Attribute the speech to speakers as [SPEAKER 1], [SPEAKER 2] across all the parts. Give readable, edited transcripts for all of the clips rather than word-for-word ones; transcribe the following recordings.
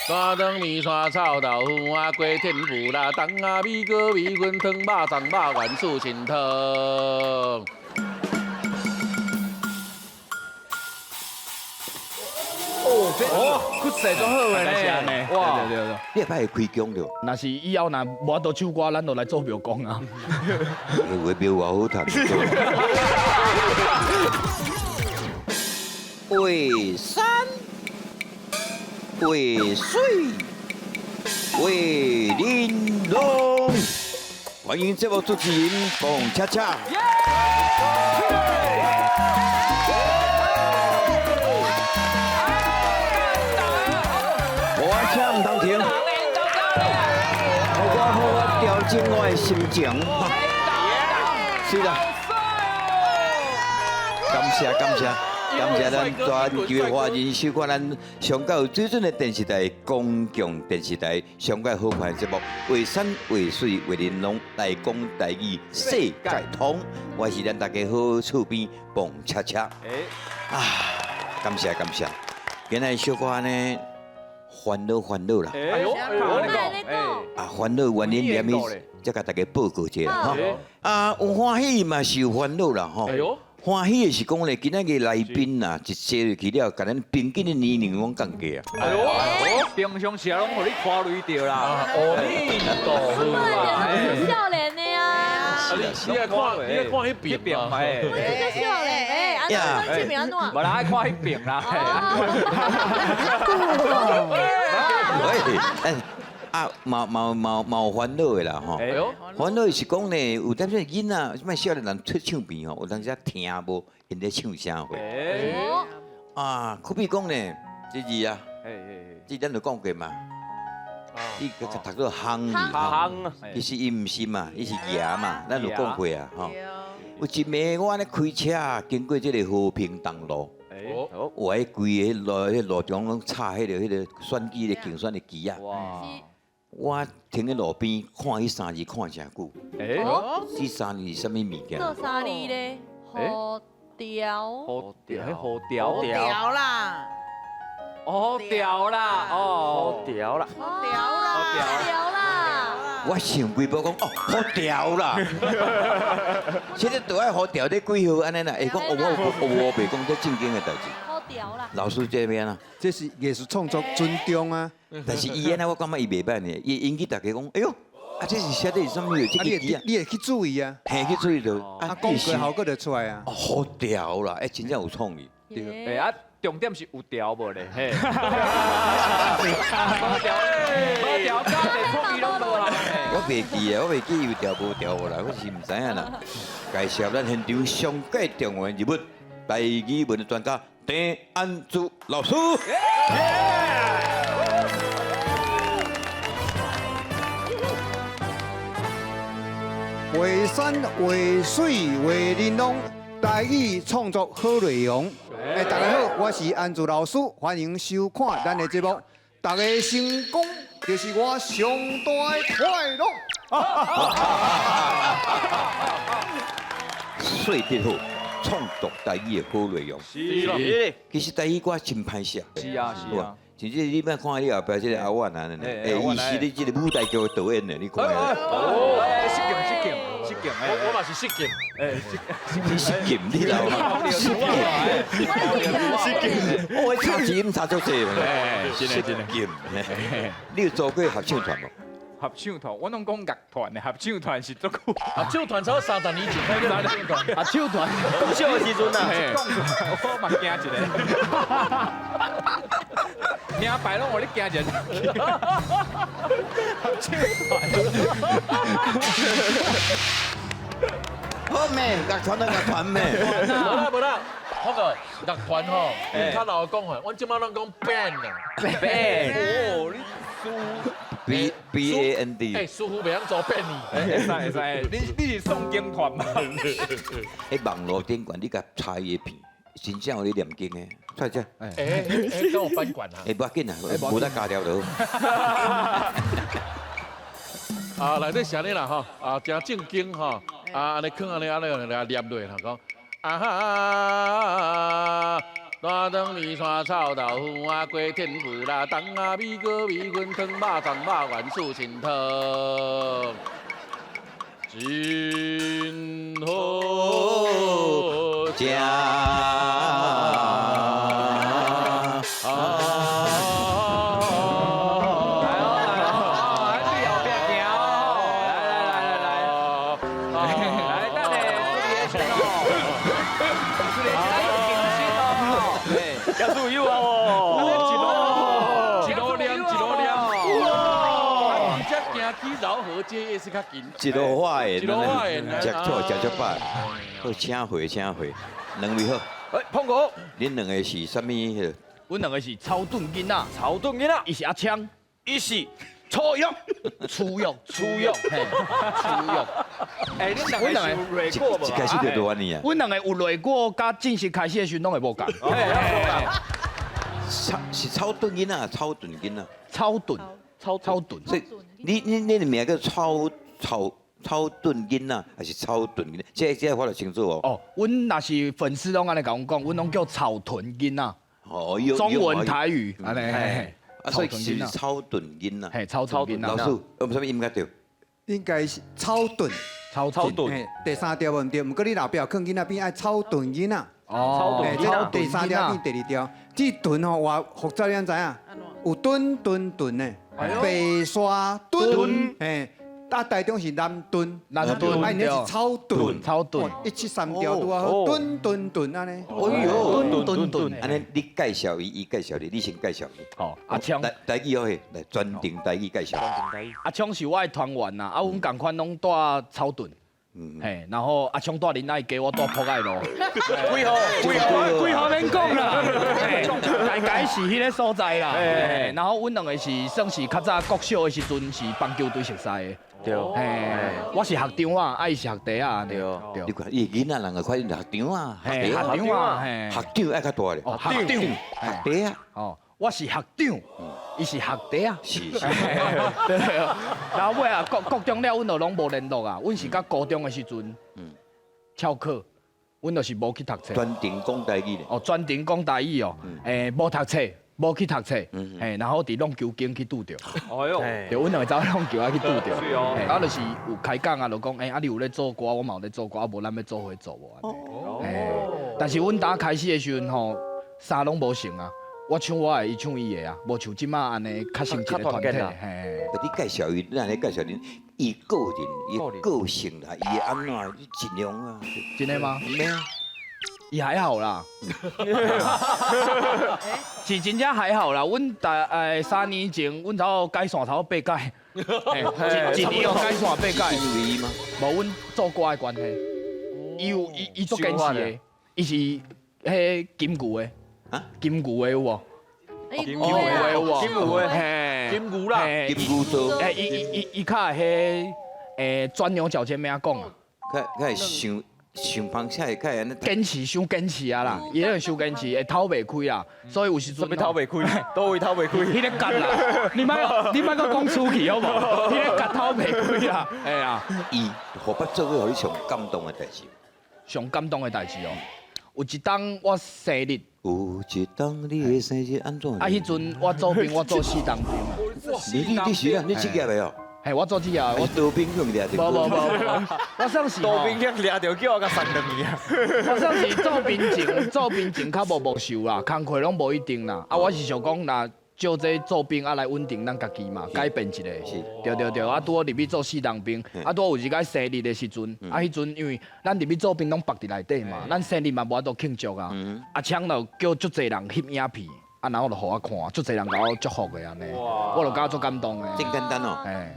[SPEAKER 1] 山汤面线臭豆腐啊，鸡天妇啦，冬仔米糕、米粉汤、肉粽、肉圆、素心汤。
[SPEAKER 2] 哦，骨势足好的呢，哇！
[SPEAKER 3] 对对对，
[SPEAKER 4] 你会歹会开讲着？
[SPEAKER 3] 若是以后若无法度唱歌，咱就来做庙公啊。
[SPEAKER 4] 话庙偌好谈。画山，画水，画玲珑。欢迎节目主持人彭恰恰。无车毋通停，予我好好调整我的心情。是啦，感谢感谢感谢咱全球的华人收看咱上较有水准的电视台公共电视台上盖好看的节目《画山画水画玲珑》来讲台语世界通，我是咱大家好厝边彭恰恰。啊，感谢感谢，今仔日小可呢。烦恼烦恼啦！
[SPEAKER 2] 哎呦，
[SPEAKER 4] 啊，烦恼原因连咪，才共大家报告一下吼。啊，有欢喜嘛是有烦恼啦吼。欢喜的是讲咧，今仔日来宾啊，一坐入去了，共咱平均的年龄拢降低啊。
[SPEAKER 2] 哎呦，平常时拢予你拖累著啦。
[SPEAKER 1] 阿弥陀佛
[SPEAKER 5] 啊！少年的啊！
[SPEAKER 1] 你爱看，你爱看彼边嘛？
[SPEAKER 5] 我这个少年哎，啊，这边按怎？
[SPEAKER 2] 无啦，爱看彼边啦。
[SPEAKER 4] 喂，啊，嘛嘛嘛嘛有烦恼的啦吼。烦恼是讲呢，有当时囡仔，什么少年人出唱片吼，有当时听无𪜶咧唱啥货。啊，可比讲呢，这字啊，这咱就讲过嘛。伊读做烘字，其实伊毋是嘛，伊是牙嘛，咱有讲过啊吼。有一暝我按呢开车经过这个和平东路。我喺规个路，彼路中拢插彼个选举的竞选的旗仔。我停佇路边看彼三字看诚久。这三字是啥物物件？
[SPEAKER 5] 做三字咧？虎雕。
[SPEAKER 2] 虎雕，虎雕。
[SPEAKER 6] 雕啦。
[SPEAKER 2] 哦，雕啦，哦，
[SPEAKER 7] 雕啦，
[SPEAKER 6] 雕啦，
[SPEAKER 5] 雕啦。
[SPEAKER 4] 我想规晡讲哦，虎雕啦。现在都爱虎雕咧几号按呢啦？会讲我我袂讲这正经的代志。
[SPEAKER 5] 虎雕啦。
[SPEAKER 4] 老师这边啊，
[SPEAKER 8] 这是艺术创作尊重啊。
[SPEAKER 4] 但是伊按呢，我感觉伊袂歹呢。伊引起大家讲，哎呦，啊这是写的是啥物？这个字啊，
[SPEAKER 8] 你会去注意啊？
[SPEAKER 4] 嘿，去注意著。
[SPEAKER 8] 啊，广告效果就出来啊。
[SPEAKER 4] 虎雕啦，哎，真正有创意。
[SPEAKER 2] 对。啊。重点是有调无咧？嘿，无调，无调，加地创意拢无啦。
[SPEAKER 4] 我袂记啊，我袂记有调无调无啦，我是毋知影啦。介绍咱现场上盖重要人物，台语文的专家郑安珠老师。
[SPEAKER 8] 画山画水画玲珑，台语创作好内容。哎，大家好，我是安祖老师，欢迎收看咱的节目。大家成功就是我上大的快乐。
[SPEAKER 4] 说得好，创作台语的好内容。
[SPEAKER 2] 是。
[SPEAKER 4] 其实台语歌真歹写。
[SPEAKER 2] 是啊，是啊。
[SPEAKER 4] 甚至你莫看你后壁这个阿婉啊，哎，伊是你这个舞台剧的导演呢，你看。
[SPEAKER 2] 哦，失敬失敬失敬，
[SPEAKER 1] 我嘛是失敬，
[SPEAKER 2] 哎，
[SPEAKER 4] 失敬，你知道吗？失敬，失敬，我差钱差足济，
[SPEAKER 2] 哎，真的真的。
[SPEAKER 4] 失敬，你有做过合唱团无？
[SPEAKER 2] 合唱团，我拢讲乐团的，合唱团是足久。
[SPEAKER 1] 合唱团差不多30年前开始合唱团，
[SPEAKER 3] 合唱团，
[SPEAKER 7] 讲笑的时阵啊，
[SPEAKER 2] 我嘛惊一下。名牌拢予你惊一下。合唱团。
[SPEAKER 4] 好咩？乐团就乐团咩？
[SPEAKER 1] 无啦无啦，好个乐团吼，较老讲吼，阮这摆拢讲 band 啊。
[SPEAKER 2] band。哦，你输。
[SPEAKER 4] B B A N D。
[SPEAKER 1] 哎，师傅袂晓做 band 呢。
[SPEAKER 2] 会使会使，你是诵经团吗？
[SPEAKER 4] 喺网路顶悬，你共查伊的片，真正有咧念经的，出来这。
[SPEAKER 1] 哎哎，跟我翻馆啊！
[SPEAKER 4] 哎，无要紧啊，无得加掉就好。
[SPEAKER 1] 啊，内底是按呢啦吼，啊，真正经吼，啊，按呢囥按呢按呢来念落啦，讲啊哈，大腸麵線臭豆腐啊，雞天婦啦，冬仔米糕米粉湯，肉粽肉丸素心湯。真好食。
[SPEAKER 2] 来哦来哦，来对后壁行哦，来来来来来，来等下出来先哦，出来先有更新哦，
[SPEAKER 7] 结束有啊哦，
[SPEAKER 1] 一路念一路念，哇！而且行去饶河街也是較近，
[SPEAKER 4] 一路發言，
[SPEAKER 1] 一路發言，
[SPEAKER 4] 食錯食足飽。好，請回請回，兩位好。
[SPEAKER 7] 哎，碰哥，
[SPEAKER 4] 恁兩個是啥物？
[SPEAKER 3] 阮兩個是草屯囡仔，
[SPEAKER 7] 草屯囡仔，
[SPEAKER 3] 伊是阿昌，
[SPEAKER 7] 伊是粗玉，
[SPEAKER 3] 粗玉，粗玉，嘿，粗玉。
[SPEAKER 2] 哎，恁兩個是有蕊過無？
[SPEAKER 4] 一開始就做按呢啊。
[SPEAKER 3] 阮兩個有蕊過，佮正式開始的時陣攏會無仝。
[SPEAKER 4] 草是草屯囡仔，草屯囡仔。
[SPEAKER 3] 草屯，草草屯。
[SPEAKER 4] 所以你的名叫草草草屯囡仔，還是草屯囡仔？這我就清楚哦。
[SPEAKER 3] 哦，阮若是粉絲攏按呢共阮講，阮攏叫草屯囡仔。
[SPEAKER 4] 哦，
[SPEAKER 3] 中文台語，按呢。
[SPEAKER 4] 啊，所以是草屯囡仔。
[SPEAKER 3] 嘿，草屯囡仔。
[SPEAKER 4] 老師，有啥物音較對？
[SPEAKER 8] 應該是草屯。
[SPEAKER 3] 草屯。
[SPEAKER 8] 第三調無毋對，毋過你後壁有囥囡仔變愛草屯囡仔。
[SPEAKER 3] 哦，
[SPEAKER 8] 這第三調變第二調。這屯吼偌複雜，你知影？有屯屯屯的，白沙屯，嘿。啊，台中是南屯，
[SPEAKER 3] 南屯，
[SPEAKER 8] 啊，𪜶是草屯，
[SPEAKER 3] 草屯，
[SPEAKER 8] 一七三調拄好，屯屯屯按呢。
[SPEAKER 4] 哎喲，
[SPEAKER 3] 屯屯屯，
[SPEAKER 4] 按呢你介紹伊，伊介紹你，你先介紹伊。
[SPEAKER 3] 好，阿昌，
[SPEAKER 4] 台語好，來全程台語介紹。
[SPEAKER 3] 阿昌是我的團員啦，啊，阮仝款攏住草屯。嘿，然後阿昌住仁愛街，我住博愛路。幾號？幾號？幾號免講啦。大概是彼个所在啦。然後阮兩個是算是較早國小的時陣是棒球隊熟似的。對。嘿，我是學長啊，啊伊是學弟啊。對。
[SPEAKER 4] 你看，伊囡仔人個快學長啊，
[SPEAKER 3] 學長啊，
[SPEAKER 4] 學長愛較大咧。
[SPEAKER 3] 學長，
[SPEAKER 4] 學弟啊。
[SPEAKER 3] 哦，我是學長，伊是學弟啊。
[SPEAKER 4] 是是。
[SPEAKER 3] 對。然後尾啊，國國中了，阮就攏無聯絡啊。阮是到高中的時陣，翹課，阮就是無去讀冊。
[SPEAKER 4] 專程講台語咧。
[SPEAKER 3] 哦，專程講台語哦。無讀冊，無去讀冊。然後佇挵球間去拄著。
[SPEAKER 2] 哎喲。
[SPEAKER 3] 對，阮兩個走挵球仔去拄著。啊，就是有開講啊，就講，啊，你有咧做歌，我嘛有咧做歌，啊，無咱欲做伙做無按呢。但是阮打開始的時陣吼，啥攏無成啊。我唱我的，伊唱伊的啊，無像這馬按呢較成一個團體。嘿，
[SPEAKER 4] 你介紹伊，你按呢介紹恁，伊個人，伊個性啦，伊按怎，你盡量啊。
[SPEAKER 3] 真的嗎？
[SPEAKER 4] 咩啊？
[SPEAKER 3] 伊還好啦，是真正還好啦。阮大3年前，阮頭解散頭八擺，一年哦解散八擺。
[SPEAKER 4] 因為伊嗎？
[SPEAKER 3] 無，阮做歌的關係。伊有伊伊足堅持的，伊是彼金牛的。金牛的有無？
[SPEAKER 5] 金牛的
[SPEAKER 3] 有無？
[SPEAKER 2] 金牛的，
[SPEAKER 3] 嘿，
[SPEAKER 1] 金牛啦，
[SPEAKER 4] 金牛座。
[SPEAKER 3] 伊伊伊伊較會彼鑽牛角尖，欲按怎講啊？
[SPEAKER 4] 較較會想想方式會較會按呢。
[SPEAKER 3] 堅持，傷堅持啊啦！伊彼個傷堅持，會透袂開啦。所以有時陣。
[SPEAKER 7] 啥物透袂開？佗位透袂開？
[SPEAKER 3] 彼個結啦，你莫你莫閣講出去好無？彼個結透袂開啦，哎呀。
[SPEAKER 4] 伊予捌做過予你上感動的代誌？
[SPEAKER 3] 上感動的代誌哦。有一冬我生日，
[SPEAKER 4] 有一冬你的生日按怎？
[SPEAKER 3] 啊，彼陣我做兵，我做四冬兵啊。
[SPEAKER 4] 你你是啊？你職業的哦？
[SPEAKER 3] 嘿，我做職業。
[SPEAKER 4] 我當兵去掠著。
[SPEAKER 3] 無無無，我算是。
[SPEAKER 7] 當兵去掠著，叫我共送轉去啊！
[SPEAKER 3] 我算是做兵前，做兵前較無目受啦，工課攏無一定啦。啊，我是想講，若借這做兵啊來穩定咱家己嘛，改變一下。對對對，啊，拄好入去做四冬兵，啊，拄好有一擺生日的時陣，啊，彼陣因為咱入去做兵攏縛佇內底嘛，咱生日嘛無法度慶祝啊。阿昌就叫足濟人翕影片，啊，然後就予我看，足濟人共我祝福的按呢，我就感覺足感動的。
[SPEAKER 4] 真簡單哦。
[SPEAKER 3] 嘿，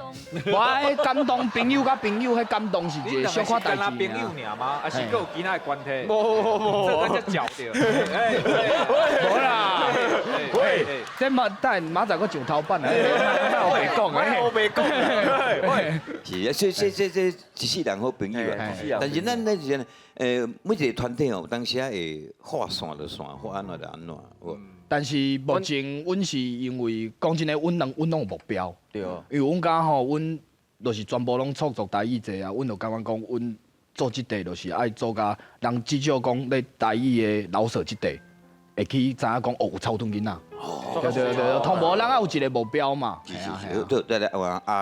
[SPEAKER 3] 我感動朋友佮朋友，彼感動是一個小可代誌。
[SPEAKER 2] 朋友爾嗎？還是閣有其他的關係？
[SPEAKER 7] 無無無，
[SPEAKER 2] 這個才嚼著。
[SPEAKER 3] 無啦。喂，這嘛等明仔載閣上頭版啊！烏白講的，
[SPEAKER 7] 烏白講。
[SPEAKER 4] 喂，是啊，這這這這一世人好朋友啊。但是咱那時陣，每一個團體哦，當時啊會畫線就線，畫按怎就按怎。
[SPEAKER 3] 但是目前，阮是因為講真的，阮人阮攏有目標。
[SPEAKER 7] 對。
[SPEAKER 3] 因為阮感覺吼，阮就是全部攏創作台語濟啊，阮就感覺講，阮做這塊就是愛做甲人至少講咧台語的饒舌這塊，會去知影講哦有草屯囡仔。對對對，通無咱愛有一個目標嘛。
[SPEAKER 4] 是是是，對對對，阿阿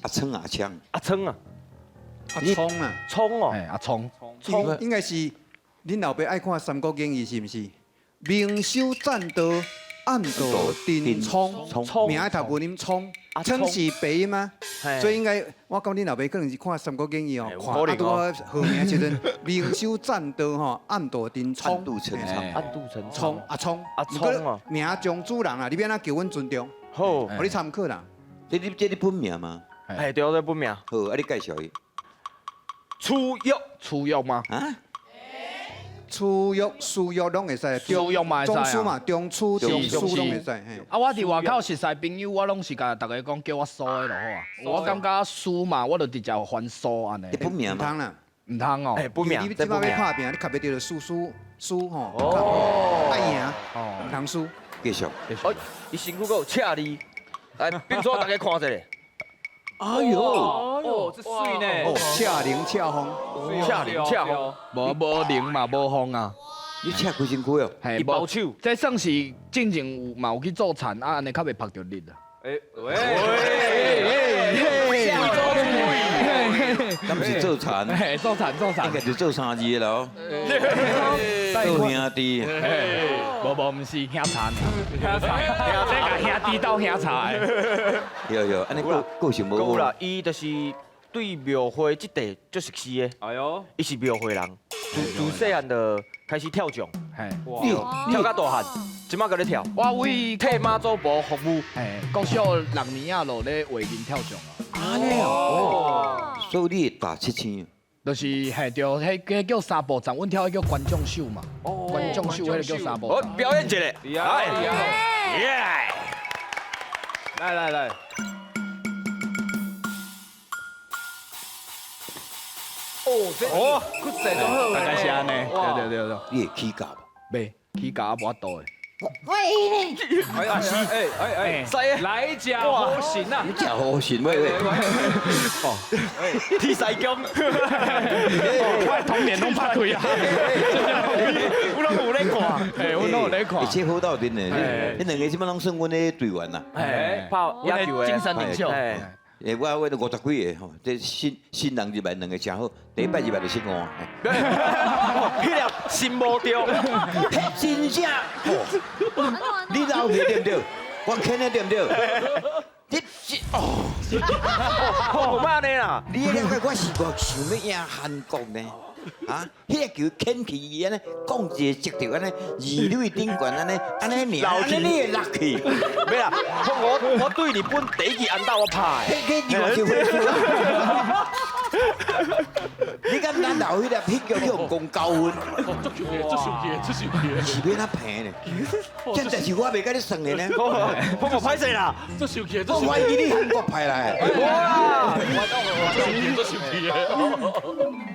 [SPEAKER 4] 阿聰阿槍，
[SPEAKER 7] 阿聰啊，
[SPEAKER 8] 阿聰啊，
[SPEAKER 7] 聰哦，
[SPEAKER 3] 阿聰，
[SPEAKER 8] 聰應該是恁老爸愛看《三國演義》是毋是？明修棧道，暗度陳倉，名頭無啉聰，聰是白音嗎？所以應該我講恁老爸可能是看《三國演義》哦，看啊拄好號名時陣，明修棧道吼，暗度陳倉，
[SPEAKER 4] 暗度陳倉，
[SPEAKER 7] 暗度陳
[SPEAKER 8] 倉，阿聰，
[SPEAKER 7] 阿聰哦，
[SPEAKER 8] 名將主人啊，你欲按怎叫阮尊重？
[SPEAKER 7] 好，
[SPEAKER 8] 予你參考啦。
[SPEAKER 4] 這你這你本名嗎？
[SPEAKER 7] 係對，這本名。
[SPEAKER 4] 好，啊你介紹伊。
[SPEAKER 7] 楚玉，
[SPEAKER 3] 楚玉嗎？
[SPEAKER 4] 啊？
[SPEAKER 8] 楚玉、蘇玉攏會使，
[SPEAKER 3] 楚玉嘛會使
[SPEAKER 8] 中書嘛，中書、中書攏會使。
[SPEAKER 3] 啊，我佇外口熟似朋友，我攏是共逐家講叫我蘇的就好啊。我感覺蘇嘛，我就直接翻蘇按呢。
[SPEAKER 4] 你本名
[SPEAKER 8] 毋通啦，
[SPEAKER 3] 毋通哦。
[SPEAKER 7] 本名。
[SPEAKER 8] 你這擺欲拍拚，你較袂著就輸輸輸吼，愛贏，毋通輸。
[SPEAKER 4] 繼續。
[SPEAKER 7] 哦，伊身軀閣有赤字，來，變做大家看一下。
[SPEAKER 4] 哎呦，
[SPEAKER 2] 哦，這媠呢！
[SPEAKER 8] 赤龍赤鳳，
[SPEAKER 7] 赤龍赤鳳，
[SPEAKER 3] 無無龍嘛，無鳳啊！
[SPEAKER 4] 你赤規身軀哦，
[SPEAKER 3] 嘿，
[SPEAKER 7] 包手，
[SPEAKER 3] 這算是進前有嘛有去做田啊，按呢較袂曝著日啊。
[SPEAKER 2] 哎喂，
[SPEAKER 4] 敢是做田？
[SPEAKER 3] 嘿，做田做田，
[SPEAKER 4] 應該就做三字的咯。做兄弟，
[SPEAKER 3] 無無，毋是兄田，兄田，這共兄弟鬥兄茶的。
[SPEAKER 4] 對對，按呢個個性無
[SPEAKER 7] 有啦，伊就是對廟會這塊足熟悉的。
[SPEAKER 2] 哎喲，
[SPEAKER 7] 伊是廟會人，自細漢就開始跳將，跳到大漢，這馬閣咧跳。
[SPEAKER 3] 我為
[SPEAKER 7] 替媽祖婆服務，
[SPEAKER 3] 嘿，國小6年仔就咧畫面跳將啊。
[SPEAKER 4] 按呢哦，所以你會打七星。
[SPEAKER 3] 就是嘿，對，彼叫三步陣，阮跳彼叫觀眾秀嘛。觀眾秀，彼个叫三步。
[SPEAKER 7] 我表演一下，來，耶！
[SPEAKER 2] 來來來。哦，這哦，骨勢都好，
[SPEAKER 3] 大概是按呢，對對對對。
[SPEAKER 4] 你會起價無？
[SPEAKER 3] 袂，起價無法度的。
[SPEAKER 6] 喂，
[SPEAKER 2] 哎哎哎哎，來食好神啊！
[SPEAKER 4] 你食好神喂喂！
[SPEAKER 7] 哦，鐵西公，
[SPEAKER 3] 我童年攏拍開啊！
[SPEAKER 7] 我攏有咧看，
[SPEAKER 3] 哎，我攏有咧看。
[SPEAKER 4] 一切好鬥陣的，你兩個這擺攏算阮的隊員啦。
[SPEAKER 7] 哎，拍野球的
[SPEAKER 3] 精神領袖。
[SPEAKER 4] 欸，我都50幾個吼，這新新人入來兩個誠好，第一擺入來就失誤。
[SPEAKER 7] 彼粒心無著，
[SPEAKER 4] 真正，你老去對不對？我牽的對不對？你這哦，
[SPEAKER 7] 好嘛呢啦？
[SPEAKER 4] 你了解我是偌想欲贏韓國呢？啊，彼个球牽去伊按呢，講一個接著按呢，二壘頂懸按呢，按呢爾，按呢你會落去。
[SPEAKER 7] 袂啦，我對日本第一支安打我拍的。
[SPEAKER 4] 彼個就回數啊！你敢咱留彼粒彼球去予讲高分？
[SPEAKER 1] 足球的，足生氣的，足生氣的。
[SPEAKER 4] 是欲按怎平呢？這代誌我袂共你算的呢。
[SPEAKER 7] 我歹勢啦，
[SPEAKER 1] 足生氣的，
[SPEAKER 4] 我懷疑你韓國派來的。
[SPEAKER 7] 哇！
[SPEAKER 1] 足生氣的。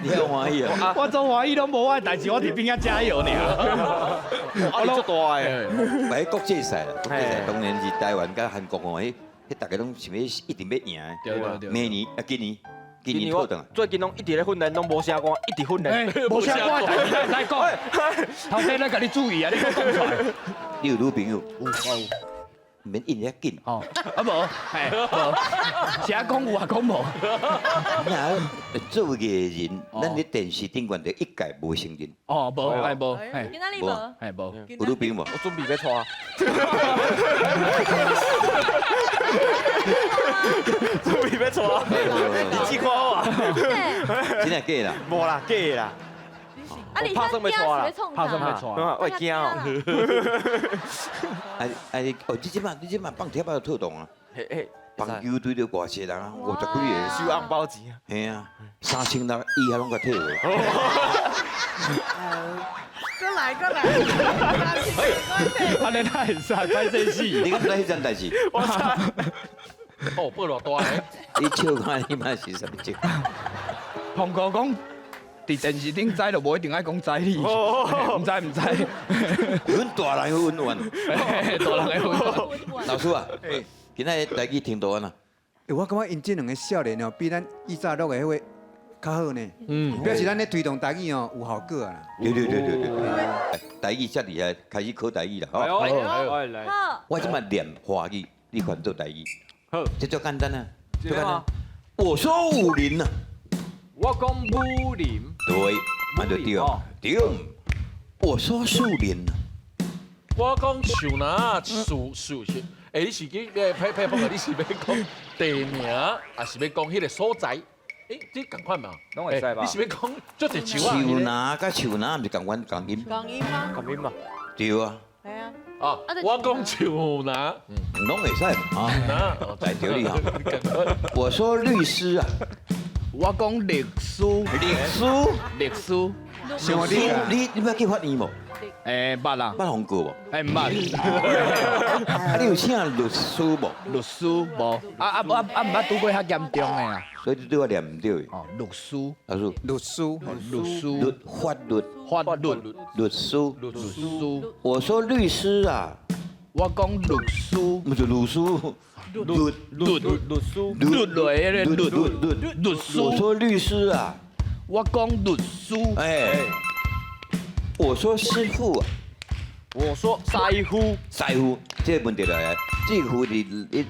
[SPEAKER 4] 你好歡喜啊！
[SPEAKER 3] 我做歡喜攏無我的代誌，我佇邊仔加油爾。
[SPEAKER 7] 壓力足大的。
[SPEAKER 4] 佇國際賽啦，國際賽當然是台灣佮韓國吼，彼大家攏想欲一定欲贏的。
[SPEAKER 3] 對對對。
[SPEAKER 4] 明年啊，今年。今年我
[SPEAKER 7] 最近攏一直咧訓練，攏無聲歌，一直訓練。
[SPEAKER 3] 無聲歌，代誌會使講。頭家咧共你注意啊，你閣講出來。
[SPEAKER 4] 你有女朋友？
[SPEAKER 3] 有，有。
[SPEAKER 4] 毋免應遐緊。
[SPEAKER 3] 哦，啊無，嘿，無，是啊講有啊講無。
[SPEAKER 4] 那做藝人，咱佇電視頂懸就一概無承認。
[SPEAKER 3] 哦，無，哎無，嘿，
[SPEAKER 5] 今仔日無，
[SPEAKER 3] 嘿無。
[SPEAKER 4] 有女朋友無？
[SPEAKER 7] 我準備欲娶。準備欲娶，你試看好啊？
[SPEAKER 4] 真的假啦？
[SPEAKER 7] 無啦，假的啦。
[SPEAKER 5] 啊，你拍算欲娶啦？
[SPEAKER 3] 拍算欲娶，
[SPEAKER 7] 我會驚哦。
[SPEAKER 4] 啊啊！哦，你這擺放帖仔就透動啊。
[SPEAKER 7] 嘿嘿，
[SPEAKER 4] 棒球隊都偌濟人啊，50幾個。
[SPEAKER 7] 收紅包錢啊。
[SPEAKER 4] 嘿啊，3600以下攏共退回。
[SPEAKER 6] 閣來閣來，
[SPEAKER 3] 按呢哪會使？歹勢死！
[SPEAKER 4] 你敢知彼件代誌？
[SPEAKER 7] 我知。
[SPEAKER 1] 哦，報偌大个。
[SPEAKER 4] 你笑看你嘛是啥物情？
[SPEAKER 3] 彭哥講，佇電視頂知就無一定愛講知你，毋知毋知。
[SPEAKER 4] 阮大人的恩怨，
[SPEAKER 3] 大人的恩怨。
[SPEAKER 4] 老師啊，今仔日台語聽到按怎？
[SPEAKER 8] 欸，我感覺𪜶這兩个少年哦，比咱以早錄的彼个較好呢。表示咱咧推動台語哦有效果啊。
[SPEAKER 4] 對對對對對對，台語遮厲害，開始考台語啦。
[SPEAKER 2] 哎
[SPEAKER 4] 吼，
[SPEAKER 2] 呦，來，
[SPEAKER 5] 好，
[SPEAKER 4] 我這擺念華語，你翻做台語。
[SPEAKER 2] 好，
[SPEAKER 4] 這足簡單啊，足
[SPEAKER 2] 這個
[SPEAKER 4] 簡單。我說武林啊，
[SPEAKER 2] 我講武林，
[SPEAKER 4] 對，嘛就對，對。我說樹林啊，
[SPEAKER 1] 我講樹若樹樹是，欸，你是去配配碰你是欲講地名，還是欲講彼個所在？欸，這仝款嘛？
[SPEAKER 2] 攏會使吧
[SPEAKER 1] 你是欲講足濟樹啊？
[SPEAKER 4] 樹若佮樹若毋是仝款仝音？
[SPEAKER 6] 仝音嗎？
[SPEAKER 7] 仝音嘛？
[SPEAKER 4] 對啊。
[SPEAKER 6] 係啊。
[SPEAKER 1] 哦，我講樹若，
[SPEAKER 4] 攏會使啊。來對你哈。我說律師啊，
[SPEAKER 3] 我講律師，
[SPEAKER 4] 律師，
[SPEAKER 3] 律師。
[SPEAKER 4] 你你捌去法院無？
[SPEAKER 3] 欸，捌啦。
[SPEAKER 4] 捌予告無？
[SPEAKER 3] 欸，毋捌。
[SPEAKER 4] 啊，你有請律師無？
[SPEAKER 3] 律師無。啊啊啊啊！毋捌拄過較嚴重的啊。
[SPEAKER 4] 所以你對我念毋對。
[SPEAKER 3] 哦，律師。
[SPEAKER 4] 老師。
[SPEAKER 8] 律師。
[SPEAKER 3] 律師。
[SPEAKER 4] 律法律。
[SPEAKER 3] 法律。
[SPEAKER 4] 律師。
[SPEAKER 3] 律師。
[SPEAKER 4] 我說律師啊。
[SPEAKER 3] 我講律師。
[SPEAKER 4] 毋是律師。律
[SPEAKER 3] 律
[SPEAKER 7] 律律師。
[SPEAKER 3] 律落彼个律
[SPEAKER 4] 律律
[SPEAKER 3] 律師。
[SPEAKER 4] 我說律師啊。
[SPEAKER 3] 我講律師。
[SPEAKER 4] 欸。我說師傅啊。
[SPEAKER 7] 我說師傅。
[SPEAKER 4] 師傅，這個問題來啊，這個傅是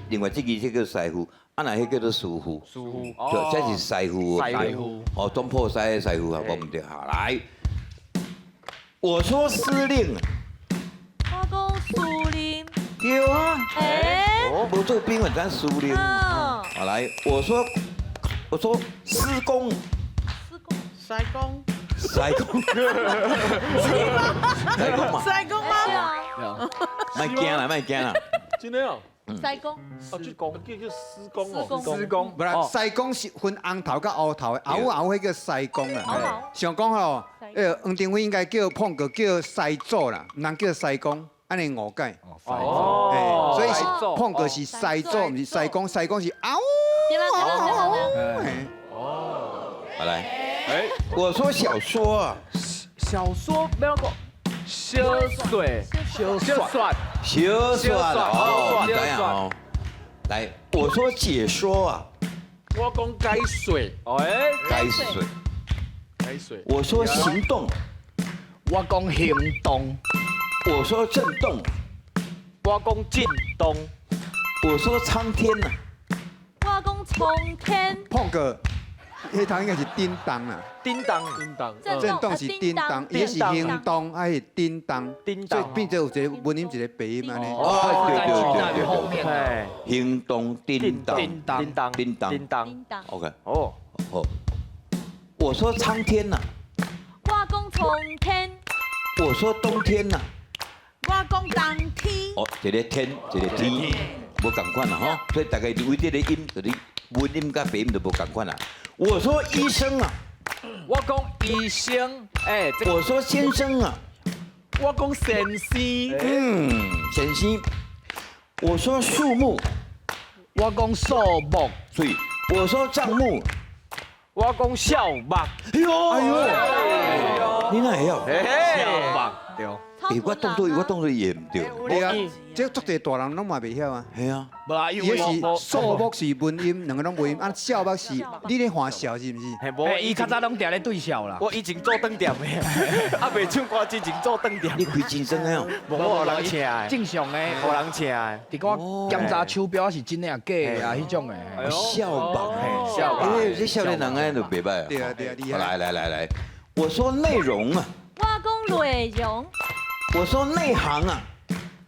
[SPEAKER 4] 另外這個這叫師傅，啊若彼叫做師傅。
[SPEAKER 7] 師傅。
[SPEAKER 4] 對，這是師傅。
[SPEAKER 7] 師傅。
[SPEAKER 4] 哦，總鋪師的師傅啊，無毋對。好，來。我說司令。
[SPEAKER 5] 我講司令。
[SPEAKER 4] 對啊。
[SPEAKER 5] 欸。
[SPEAKER 4] 無做兵，嘛知司令。好，來，我說，我說施工。
[SPEAKER 5] 施工。
[SPEAKER 6] 師公。
[SPEAKER 4] 師公。師公嘛。
[SPEAKER 6] 師公嗎？
[SPEAKER 4] 莫驚啦，莫驚啦。
[SPEAKER 1] 真的哦。
[SPEAKER 5] 師公。
[SPEAKER 1] 施工，叫叫施工哦。
[SPEAKER 2] 施工。
[SPEAKER 8] 無啦，師公是分紅頭佮烏頭的，紅紅彼叫師公啦。想講吼，黃庭輝應該叫碰過叫師祖啦，毋通叫師公，按呢誤解。
[SPEAKER 7] 哦。
[SPEAKER 8] 所以是碰過是師祖，毋是師公，師公是嗷。
[SPEAKER 4] 哦。好來。我說小說啊，
[SPEAKER 2] 小說沒有講，小說，小說，
[SPEAKER 4] 小說哦，知影哦。來，我說解說啊，
[SPEAKER 1] 我講解說，
[SPEAKER 2] 哎，
[SPEAKER 4] 解說，
[SPEAKER 1] 解說。
[SPEAKER 4] 我說行動，
[SPEAKER 3] 我講行動，
[SPEAKER 4] 我說震動，
[SPEAKER 7] 我講震動，
[SPEAKER 4] 我說蒼天啊，
[SPEAKER 5] 我講蒼天。
[SPEAKER 8] 碰過。彼頭應該是叮當啦，
[SPEAKER 7] 叮當，
[SPEAKER 1] 叮當，
[SPEAKER 8] 震動是叮當，伊是行動還是叮當？
[SPEAKER 7] 叮當，
[SPEAKER 8] 所以變做有一個文音一個白音按呢。
[SPEAKER 4] 哦，對對對對，行動叮當，
[SPEAKER 7] 叮當，叮當，
[SPEAKER 4] 叮當，
[SPEAKER 7] 叮當，
[SPEAKER 5] 當。
[SPEAKER 4] OK，
[SPEAKER 7] 哦，
[SPEAKER 4] 好。我說蒼天吶，
[SPEAKER 5] 我講蒼天。
[SPEAKER 4] 我說冬天吶，
[SPEAKER 6] 我講冬天。
[SPEAKER 4] 哦，一个天，一个天，無仝款啦吼，所以大家為這個音，就是文音佮白音就無仝款啦。我說醫生啊，
[SPEAKER 2] 我講醫生，欸，
[SPEAKER 4] 我說先生啊，
[SPEAKER 1] 我講先生，
[SPEAKER 4] 嗯，先生。我說樹木，
[SPEAKER 3] 我講樹木，
[SPEAKER 4] 所以我說帳幕，
[SPEAKER 7] 我講笑目。
[SPEAKER 4] 哎呦，哎呦，你哪會曉？
[SPEAKER 3] 笑目，對。
[SPEAKER 4] 欸，我當作我當作伊會毋對。
[SPEAKER 8] 對啊，這足濟大人攏嘛袂曉啊。
[SPEAKER 4] 係啊，
[SPEAKER 3] 無啦，
[SPEAKER 8] 伊彼是數目是文音，兩個攏無音。啊，笑目是，你咧看笑是毋是？
[SPEAKER 7] 嘿，無，
[SPEAKER 3] 伊較早攏定咧對笑啦。
[SPEAKER 7] 我以前做飯店的，啊，袂唱歌之前做飯店。
[SPEAKER 4] 你開真生的哦？
[SPEAKER 7] 無，我予人請的。
[SPEAKER 3] 正常的，
[SPEAKER 7] 予人請的。
[SPEAKER 3] 佇我檢查手錶是真的抑假的啊，彼種的。
[SPEAKER 4] 笑目，
[SPEAKER 7] 笑目。
[SPEAKER 4] 欸，這少年人按呢就袂䆀啊。
[SPEAKER 8] 對啊對啊，厲害。
[SPEAKER 4] 來來來來，我說內容啊。
[SPEAKER 5] 我講內容。
[SPEAKER 4] 我說內行啊。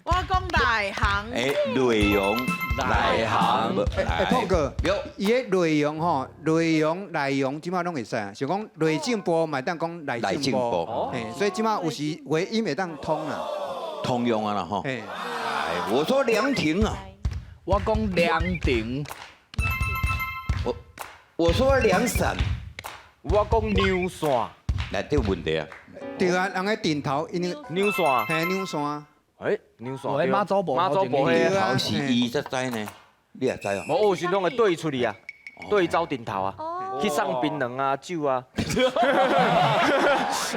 [SPEAKER 6] 我講內行。
[SPEAKER 4] 欸，內容內行。
[SPEAKER 8] 欸，胖哥，伊个內容吼，內容內容，這擺攏會使啊。像講內政部嘛會當講內政部，嘿，所以這擺有時話音會當通啊。
[SPEAKER 4] 通用啊啦吼。
[SPEAKER 8] 嘿，
[SPEAKER 4] 我說涼亭啊。
[SPEAKER 3] 我講涼亭。
[SPEAKER 4] 我說涼傘。
[SPEAKER 7] 我講涼傘。
[SPEAKER 4] 來，這有問題啊。
[SPEAKER 8] 對啊，人个頂頭，因為
[SPEAKER 7] 涼傘，
[SPEAKER 8] 嘿，涼傘。
[SPEAKER 7] 欸，涼傘。
[SPEAKER 3] 媽祖婆，
[SPEAKER 7] 媽祖婆
[SPEAKER 4] 彼頭是伊才知呢，你也知哦。
[SPEAKER 7] 無，我有時攏會對出去啊，對走頂頭啊，去送檳榔啊、酒啊。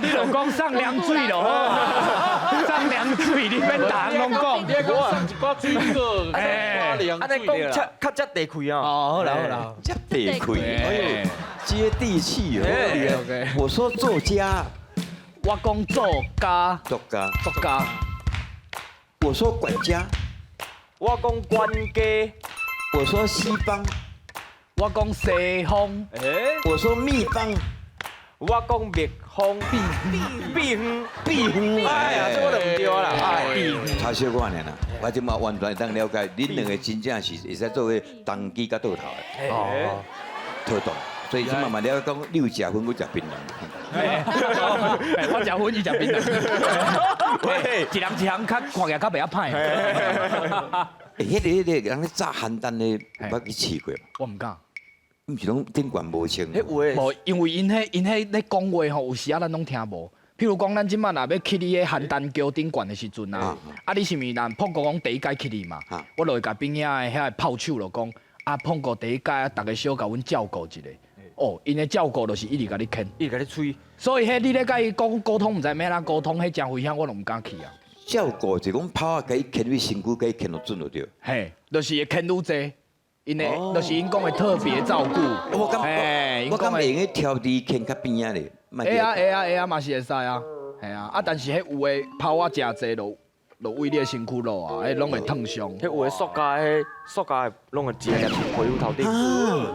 [SPEAKER 3] 你就講送涼水就好啊，送涼水你免逐項攏講。
[SPEAKER 1] 你講送一寡水果，
[SPEAKER 3] 哎
[SPEAKER 1] 涼
[SPEAKER 7] 按呢講較較接地氣啊。
[SPEAKER 3] 哦，好啦好啦。
[SPEAKER 4] 接地氣，哎呦，接地氣哦。
[SPEAKER 3] OK。
[SPEAKER 4] 我說作家，
[SPEAKER 3] 我講作家，
[SPEAKER 4] 作家，
[SPEAKER 3] 作家。
[SPEAKER 4] 我說管家，
[SPEAKER 7] 我講管家，
[SPEAKER 4] 我說西方，
[SPEAKER 3] 我講西方，
[SPEAKER 4] 我說秘方，
[SPEAKER 7] 我講蜜蜂，蜜蜜蜂，
[SPEAKER 4] 蜜蜂。
[SPEAKER 7] 哎呀，這我就毋對啦。哎，
[SPEAKER 4] 差小可爾啦，我這馬完全會當了解，恁兩個真正是會使做伙同機佮倒頭的，
[SPEAKER 1] 哦，
[SPEAKER 4] 套動。所以這馬嘛了解講，你有食薰，我食檳榔。
[SPEAKER 3] 我食薰，伊食檳榔。
[SPEAKER 7] 喂，
[SPEAKER 3] 一人一項較看起來較袂遐歹。
[SPEAKER 4] 欸，彼個人咧炸邯鄲的，有捌去試過無？
[SPEAKER 3] 我毋敢。
[SPEAKER 4] 毋是攏頂懸無穿。
[SPEAKER 7] 彼有的。
[SPEAKER 3] 無，因為𪜶彼𪜶彼咧講話吼，有時仔咱攏聽無。譬如講，咱這擺若欲去你彼邯鄲橋頂懸的時陣啊，啊，你是毋是若碰過講第一擺去你嘛？我就會共邊仔的遐个炮手就講，啊，碰過第一擺，逐家小共阮照顧一下。哦，𪜶的照顧就是一直共你牽，
[SPEAKER 7] 一直共你催。
[SPEAKER 3] 所以彼你咧共伊講溝通，毋知欲按怎溝通，彼誠危險，我攏毋敢去啊。
[SPEAKER 4] 照顧就講炮仔共伊牽去身軀，共伊牽落準就對。
[SPEAKER 3] 嘿，就是會牽愈濟，𪜶的就是𪜶講的特別照顧。
[SPEAKER 4] 我感我敢會用得調佇牽較邊仔咧。
[SPEAKER 3] 會啊會啊會啊，嘛是會使啊，嘿啊，啊但是彼有的炮仔誠濟，就為你的身軀落啊，彼攏會燙傷。
[SPEAKER 7] 彼有的塑膠，彼塑膠的攏會一粒皮膚頭頂。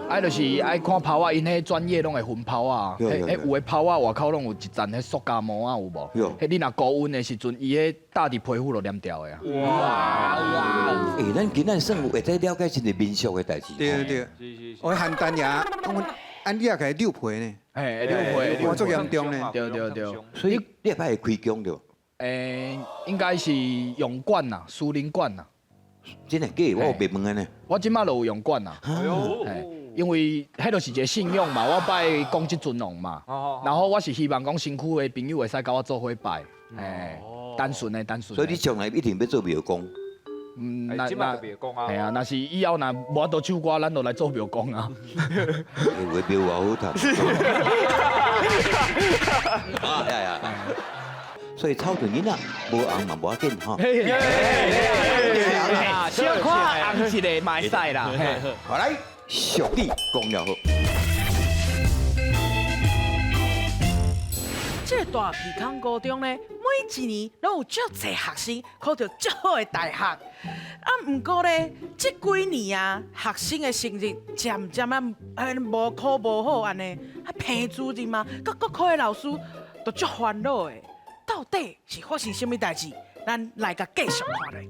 [SPEAKER 3] 啊，就是愛看炮仔，𪜶彼專業攏會分炮仔，彼彼有的炮仔外口攏有一層彼塑膠膜啊，有無？彼你若高溫的時陣，伊彼搭佇皮膚就黏掉的啊。
[SPEAKER 4] 哇哇！欸，咱今仔算有會使了解一個民俗的代誌。
[SPEAKER 8] 對對對，我邯鄲爺，按你也會扭皮呢？
[SPEAKER 3] 嘿，扭皮，
[SPEAKER 8] 哇，足嚴重呢。
[SPEAKER 3] 對對對。
[SPEAKER 4] 所以你會捌會開宮對？
[SPEAKER 3] 欸，應該是用館啦，私人館啦。
[SPEAKER 4] 真的假？我有白問呢。
[SPEAKER 3] 我這馬就有用館啦。因為彼就是一個信仰嘛，我拜講這尊王嘛。然後我是希望講身軀的朋友會使共我做伙拜，單純的單純。
[SPEAKER 4] 所以你將來一定欲做廟公。
[SPEAKER 3] 嗯，
[SPEAKER 2] 那那廟公啊。
[SPEAKER 3] 係啊，若是以後若無法度唱歌，咱就來做廟公啊。
[SPEAKER 4] 有的廟偌好趁。啊呀呀！所以草屯囡仔無紅嘛無要緊吼。
[SPEAKER 3] 小可紅一个嘛會使啦。
[SPEAKER 4] 好來，俗語講了好。
[SPEAKER 6] 這個大埤空高中呢，每一年攏有足濟學生考著足好的大學。啊，毋過咧，這幾年啊，學生的成績漸漸啊，無考無好按呢，啊，彭主任啊，佮各科的老師都足煩惱的。到底是發生啥物代誌？咱來共繼續看落去。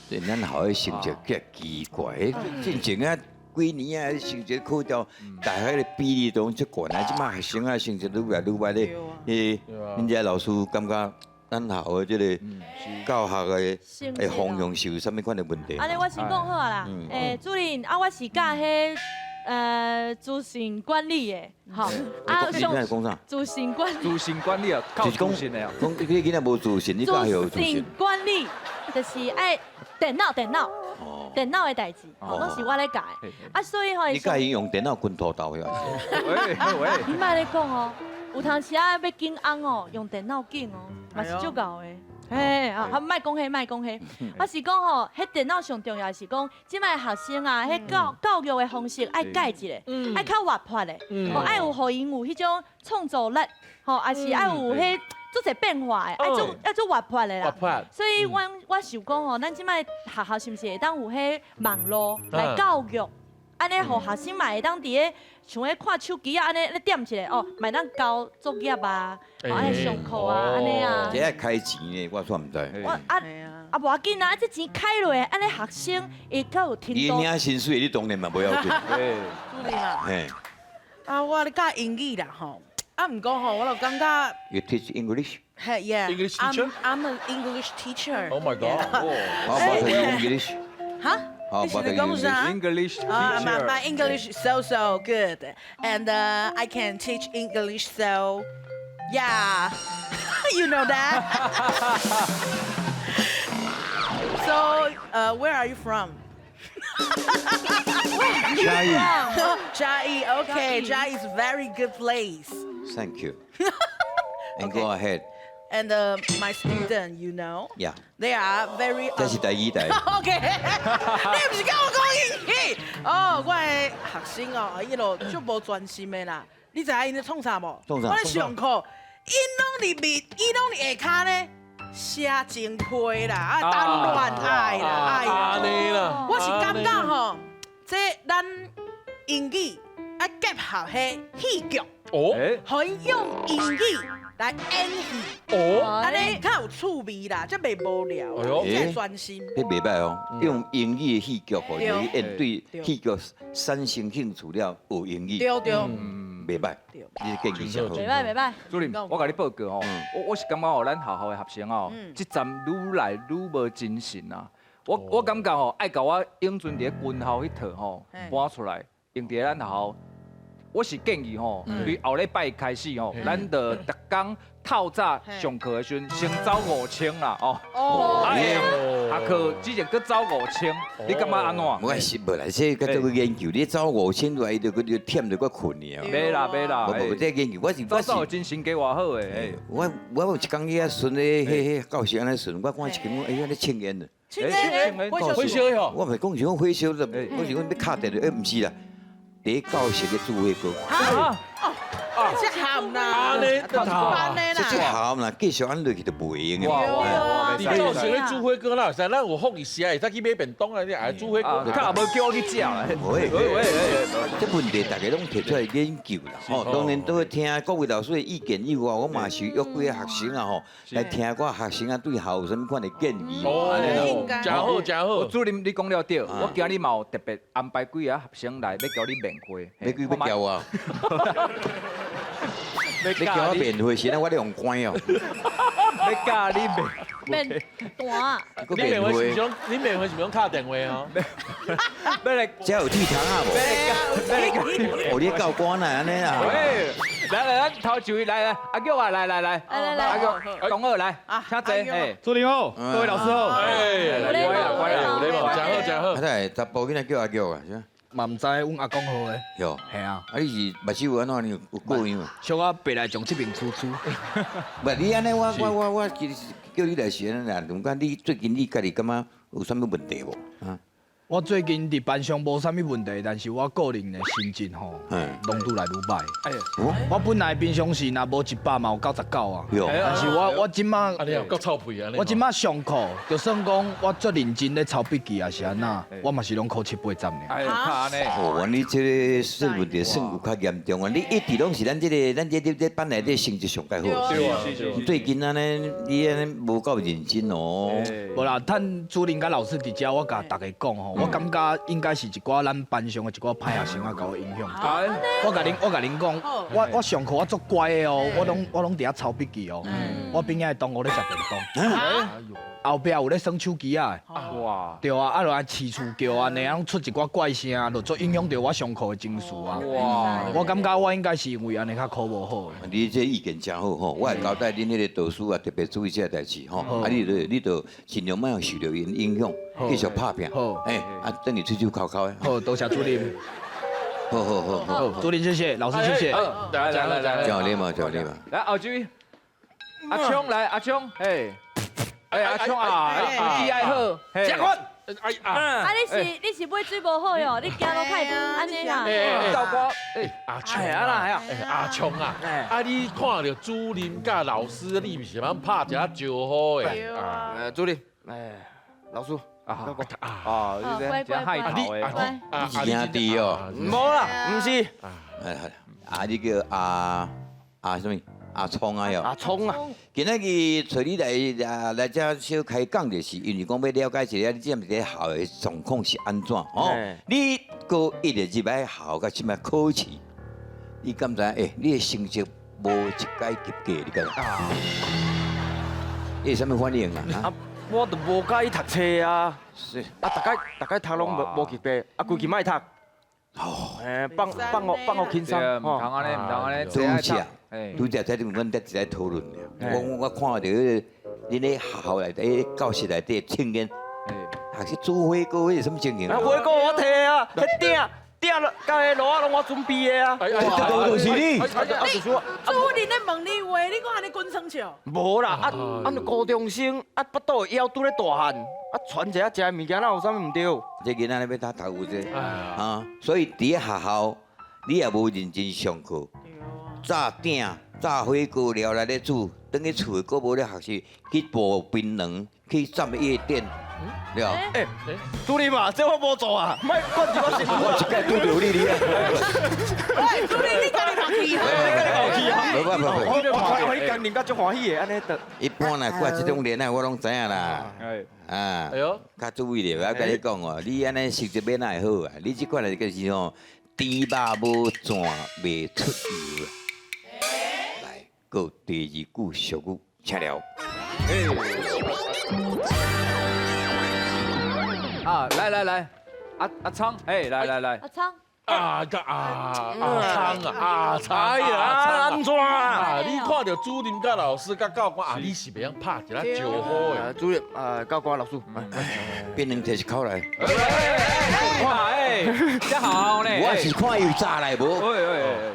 [SPEAKER 4] 對，咱學的成績較奇怪，進前啊幾年啊，成績考著大學的比例都足懸啊，這馬學生啊成績愈來愈歹咧。欸，恁遮老師感覺咱學校的這個教學的方向是有啥物款的問題？
[SPEAKER 5] 按呢，我先講好啊啦。欸，主任啊，我是教彼資訊管理的，吼。
[SPEAKER 4] 啊，你講啥？
[SPEAKER 5] 資訊管理。
[SPEAKER 2] 資訊管理啊，靠資訊的啊。
[SPEAKER 4] 講你囡仔無自信，你教伊有自信。
[SPEAKER 5] 資訊管理就是愛電腦，電腦，電腦的代誌，吼，攏是我咧教的。啊，所以吼，
[SPEAKER 4] 你教伊用電腦滾土豆遐？
[SPEAKER 2] 喂喂，
[SPEAKER 5] 你莫咧講哦，有當時啊欲揀尪哦，用電腦揀哦，嘛是足𠢕的。嘿，啊，莫講彼，莫講彼，我是講吼，彼電腦上重要是講，這擺學生啊，彼教教育的方式愛改一下，愛較活潑的，吼，愛有予𪜶有彼種創造力，吼，也是愛有彼足濟變化的，愛足愛足活潑的啦。
[SPEAKER 1] 活潑。
[SPEAKER 5] 所以阮我想講吼，咱這擺學校是毋是會當有彼網路來教育，按呢予學生嘛會當佇咧像咧看手機啊，按呢咧點一下哦，嘛會當交作業啊，按呢上課啊，按呢啊。
[SPEAKER 4] 這愛開錢的，我煞毋知。
[SPEAKER 5] 我啊啊無要緊啊，這錢開落，按呢學生會較有程度。
[SPEAKER 4] 你領薪水，你當然嘛無要緊。
[SPEAKER 6] 主任啊。
[SPEAKER 4] 嘿。
[SPEAKER 6] 啊，我咧教英語啦吼，啊，毋過吼，我就感覺。
[SPEAKER 4] You teach English?
[SPEAKER 6] Hey, yeah.
[SPEAKER 1] English teacher?
[SPEAKER 6] I'm an English teacher.
[SPEAKER 1] Oh my god.
[SPEAKER 4] How about English?
[SPEAKER 6] 哈？
[SPEAKER 4] How
[SPEAKER 6] 你是
[SPEAKER 4] about
[SPEAKER 6] 咧講啥
[SPEAKER 2] English
[SPEAKER 6] My
[SPEAKER 2] teacher.
[SPEAKER 6] My English so so good, and I can teach English so, yeah, you know that. So, where are you from?
[SPEAKER 8] 嘉義。
[SPEAKER 6] 嘉義，OK，嘉義 is very good place.
[SPEAKER 4] Thank you. And go ahead.
[SPEAKER 6] And my student, you know, they are very.
[SPEAKER 4] 這是台語台。
[SPEAKER 6] OK，你毋是共我講英語？哦，我的學生哦，伊路足無專心的啦。你知影𪜶咧創啥無？
[SPEAKER 4] 創啥
[SPEAKER 6] 我咧上課，𪜶攏佇面，𪜶攏佇下跤咧寫情批啦，啊，談戀愛啦，哎
[SPEAKER 1] 按呢啦，
[SPEAKER 6] 我是感覺吼，這咱英語愛結合彼戲劇，予𪜶用英語來演戲，按呢較有趣味啦，才袂無聊，才會專心。
[SPEAKER 4] 彼袂䆀哦，用英語的戲劇吼，去演對戲劇產生興趣了，學英語。
[SPEAKER 6] 對對。
[SPEAKER 4] 袂䆀，你建議真好。
[SPEAKER 5] 袂䆀袂䆀。
[SPEAKER 2] 主任，我共你報告吼，我是感覺哦，咱學校的學生哦，這陣愈來愈無精神啊。我感覺吼，愛共我永春佇咧軍校彼套吼搬出來，用佇咧咱學校。我是建議吼，對後禮拜開始吼，咱就逐工透早上課的時陣，先走5000啦，哦。哦。下課之前閣走五千，你感覺按怎？
[SPEAKER 4] 我是無啦，這閣做研究，你走五千來，伊就閣就忝就閣睏去啊。
[SPEAKER 2] 袂啦袂啦，
[SPEAKER 4] 無無這研究，我是
[SPEAKER 2] 我是精神計偌好的。
[SPEAKER 4] 我有一工去遐巡咧，彼彼教室按呢巡，我看一間，哎呀咧抽菸呢。
[SPEAKER 6] 抽菸，
[SPEAKER 1] 火燒吼！
[SPEAKER 4] 我毋是講是講火燒，我是講欲敲電話，欸，毋是啦，佇教室咧煮火鍋。
[SPEAKER 6] 啊！這鹹啦，
[SPEAKER 4] 這這鹹啦，繼續按落去就袂用的。
[SPEAKER 1] 哇！你教室咧煮火鍋啦，使咱有福利食，會使去買便當啊，你愛煮火鍋，
[SPEAKER 2] 較無叫我去食。
[SPEAKER 4] 喂喂喂，這問題大家攏提出來研究啦。吼，當然都會聽各位老師的意見以外，我嘛是約幾個學生啊吼，來聽我學生啊對學校有啥物款的建議。
[SPEAKER 1] 哦，真好真好。
[SPEAKER 2] 主任，你講了對，我今日嘛有特別安排幾個學生來，欲共你面會。
[SPEAKER 4] 欲欲叫我？你叫我面會時，我咧用關哦。
[SPEAKER 2] 欲教你
[SPEAKER 5] 面面單。
[SPEAKER 1] 你面會是用你面會是用敲電話哦？
[SPEAKER 2] 欲來，
[SPEAKER 4] 這有鐵窗啊無？哦，你教官啊，按呢啊？
[SPEAKER 2] 喂，來來，咱頭一位來來，阿玉啊，來來來，
[SPEAKER 5] 來來來，
[SPEAKER 2] 阿玉，同學來，請坐。
[SPEAKER 3] 主任好，各位老師好。
[SPEAKER 1] 哎，乖啦乖啦，有禮貌，真好真好。
[SPEAKER 4] 啊，對，查埔囡仔叫阿玉啊，是吧？
[SPEAKER 3] 嘛毋知，阮阿公號的。
[SPEAKER 4] 喲，
[SPEAKER 3] 係啊。
[SPEAKER 4] 啊，你是目睭有按怎？你有過樣？
[SPEAKER 3] 小可白內障這邊粗粗。
[SPEAKER 4] 無，你按呢，我其實叫你來是按呢啦。毋過你最近你家己感覺有啥物問題無？啊？
[SPEAKER 3] 我最近佇班上無啥物問題，但是我個人的心情吼，攏愈來愈䆀。我本來平常時若無100嘛有99啊，但是我這馬，
[SPEAKER 1] 夠臭屁啊！
[SPEAKER 3] 我這馬上課，就算講我足認真咧抄筆記，還是按怎，我嘛是攏考七八十爾。
[SPEAKER 4] 哦，你這個算問題算有較嚴重啊！你一直攏是咱這個咱這班內底成績上蓋好。
[SPEAKER 1] 對啊，
[SPEAKER 4] 最近按呢，你按呢無夠認真哦。
[SPEAKER 3] 無啦，趁主任佮老師佇遮，我共大家講吼。我感覺應該是一寡咱班上的一寡歹學生啊，共我影響。我共恁講，我上課我足乖的哦，我攏佇遐抄筆記哦。我邊仔的同學咧食便當，後壁有咧耍手機仔的。哇！對啊，啊就按飼厝叫按呢，攏出一寡怪聲，就足影響著我上課的情緒啊。哇！我感覺我應該是因為按呢較考無好。
[SPEAKER 4] 你這意見真好吼，我會交代恁彼個導師啊，特別注意這個代誌吼。啊，你就盡量莫受著𪜶影響，繼續拍拚。
[SPEAKER 3] 好。
[SPEAKER 4] 哎，啊，等你喙手摳摳的。
[SPEAKER 3] 好，多謝主任。
[SPEAKER 4] 好好好
[SPEAKER 3] 好，主任謝謝，老師謝謝。
[SPEAKER 2] 來來來來，
[SPEAKER 4] 真有禮貌，真有禮貌。
[SPEAKER 2] 來後一位，阿聰來，阿聰，哎，哎阿聰啊，意愛好，
[SPEAKER 3] 食飯。
[SPEAKER 1] 哎啊！
[SPEAKER 5] 啊，你是買水無好喲，你行路較會按呢啦。
[SPEAKER 2] 豆瓜，哎，
[SPEAKER 1] 阿聰啊啦，哎阿聰啊，啊你看著主任佮老師，你毋是通拍一下招呼的？
[SPEAKER 7] 啊，主任，哎，老師。
[SPEAKER 2] 啊啊！
[SPEAKER 5] 乖乖乖，
[SPEAKER 4] 你是兄弟哦？
[SPEAKER 7] 無啦，毋是。
[SPEAKER 4] 啊，你叫阿阿啥物？阿聰啊喲。
[SPEAKER 7] 阿聰啊！
[SPEAKER 4] 今仔日揣你來啊來遮小開講，就是因為講欲了解一下你這佇咧學校的狀況是按怎吼？你高一的入來學校，佮這擺考試，你敢知影？欸，你的成績無一擺及格，你敢知？你有啥物反應啊？
[SPEAKER 7] 我就無佮意讀冊啊，是啊，逐擺逐擺讀攏無及格，啊，規氣莫讀。
[SPEAKER 4] 哦，
[SPEAKER 7] 欸，放放予放予輕鬆，
[SPEAKER 2] 毋通按呢，毋通按呢。
[SPEAKER 4] 拄則，拄則才阮才一咧討論爾。我看著彼個恁咧學校內底教室內底青年，學生煮火鍋，彼是啥物情形？
[SPEAKER 7] 啊，火鍋我提啊，彼鼎鼎仔佮彼炉仔攏我準備的啊。
[SPEAKER 1] 哎
[SPEAKER 4] 這都是你。
[SPEAKER 7] 啊，就是我。
[SPEAKER 6] 主任咧問你話，你閣按呢滾床笑？
[SPEAKER 7] 無啦，啊啊，高中生啊，腹肚會枵，拄咧大漢，啊，傳一下食的物件，哪有啥物毋對？
[SPEAKER 4] 這囡仔咧欲打頭有這，啊，所以佇咧學校，你也無認真上課，炸鼎、炸火鍋料來咧煮，轉去厝閣無咧學習，去剝檳榔，去站夜店，對吧？
[SPEAKER 7] 欸，主任啊，這我無做啊，莫管這我身軀。
[SPEAKER 4] 我一擺拄著你你啊！
[SPEAKER 6] 喂，主任你家己冒氣啊？
[SPEAKER 7] 你家己冒氣啊？
[SPEAKER 4] 無無無，
[SPEAKER 7] 我我你講人家足歡喜的，按呢就。
[SPEAKER 4] 一般來掛這種戀愛，我攏知影啦。啊，較注意咧，我共你講哦，你按呢成績欲哪會好啊？你這款就是吼，豬肉無攢袂出油啊。來，閣第二句俗語，請了。
[SPEAKER 2] 啊，來來來，阿阿昌，哎，來來來，
[SPEAKER 5] 阿昌。
[SPEAKER 1] 啊個啊阿昌啊阿昌，
[SPEAKER 7] 哎呀，按怎
[SPEAKER 1] 啊？你看著主任佮老師佮教官啊，你是袂曉拍一下招呼的。
[SPEAKER 7] 主任啊，教官老師，
[SPEAKER 4] 檳榔提一口來。
[SPEAKER 2] 哇，哎，這好呢。
[SPEAKER 4] 我是看伊有早來無？